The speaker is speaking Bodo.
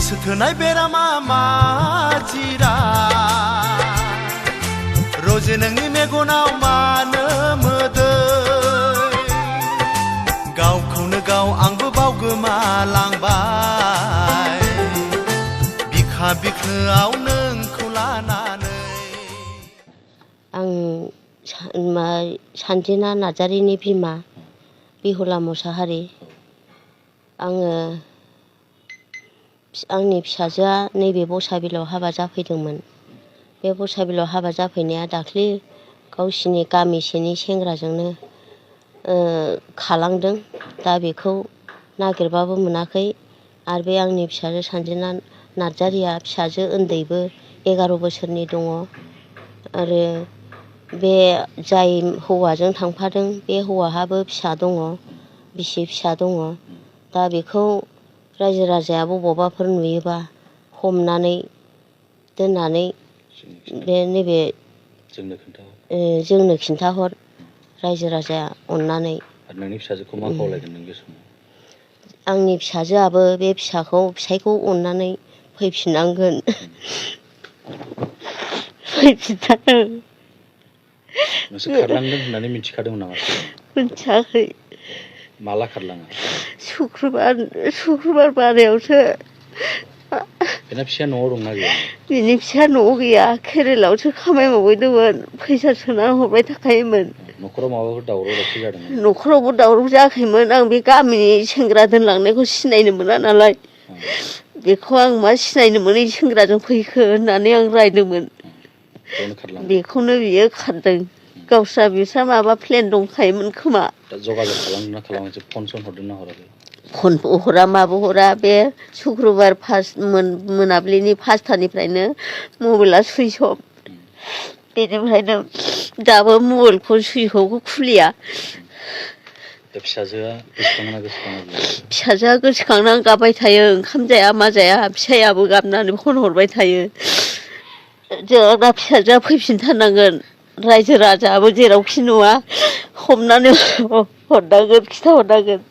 गोसो थोनाय बेरामा मा जिरा रजे नोंनि मेगनाव मानो मोदै गावखौनो गाव आंबो बावगोमालांबाय बिखा बिखोआव नोंखौ लानानै आं सानजिना नार्जारिनि बिमा बिहुला मुसाहारि आङो आंनि फिसाजोआ नैबे बसाबिलाव हाबा जाफैदोंमोन। बे बसाबिलाव हाबा जाफैनाया दाख्लि गावसिनि गामिसेनि सेंग्राजोंनो खालांदों। दा बेखौ नागिरबाबो मोनाखै आरो बे आंनि फिसाजो सानजिना नार्जारिया फिसाजो उन्दैबो 11 बोसोरनि दङ आरो बे जाय हौवाजों थांफादों बे हौवाहाबो फिसा दङ बिसि फिसा दङ। दा बेखौ रायजो राजाया बबावबाफोर नुयोबा हमनानै दोननानै बे नैबे जोंनो खिन्थाहर रायजो राजाया अननानै। आरो नोंनि फिसाजोखौ मा खावलायगोन नों बे समाव? आंनि फिसाजोआबो बे फिसायखौ अननानै फैफिननांगोन। नोंसोर खारलांदों होननानै मिथिखादोंमोन नामा? मिथियाखै। माला खारलाङा? शुक्रुबार बारायावसो। बेना फिसाया न'आव दंना गैया? बिनि फिसाया न'आव गैया, केरेलायावसो खामानि मावहैदोंमोन, फैसा सोनानै हरबाय थाखायोमोन। न'खराव माबाफोर दावराव दावसि जादोंमोन? न'खरावबो दावराव जायाखैमोन। आं बे गामिनि सेंग्रा दोनलांनायखौ सिनायनो मोना नालाय बेखौ आं मा सिनायनो मोनै सेंग्राजों फैखो होननानै आं रायदोंमोन। बेखौनो बियो खारदों। गावस्रा बिस्रा माबा प्लेन दंखायोमोन खोमा। दा जगाजग खालामदोंना खालामाखै? फन हरदोंना हराखै? फनबो हरा माबो हरा। बे शुक्रुबार मोनाबिलिनि 5टानिफ्रायनो मबाइला सुइस अफ। बेनिफ्रायनो दाबो मबाइलखौ सुइच अफखौ खुलिया। दा फिसाजोआ गोसोखाङोना गोसोखाङा? फिसाजोआ गोसोखांनानै गाबबाय थायो। ओंखाम जाया मा जाया फिसायाबो गाबनानै फन हरबाय थायो। जोंना फिसाजोआ फैफिनथारनांगोन। रायजो राजायाबो जेरावखि नुवा हमनानै हरनांगोन, खिथाहरनांगोन।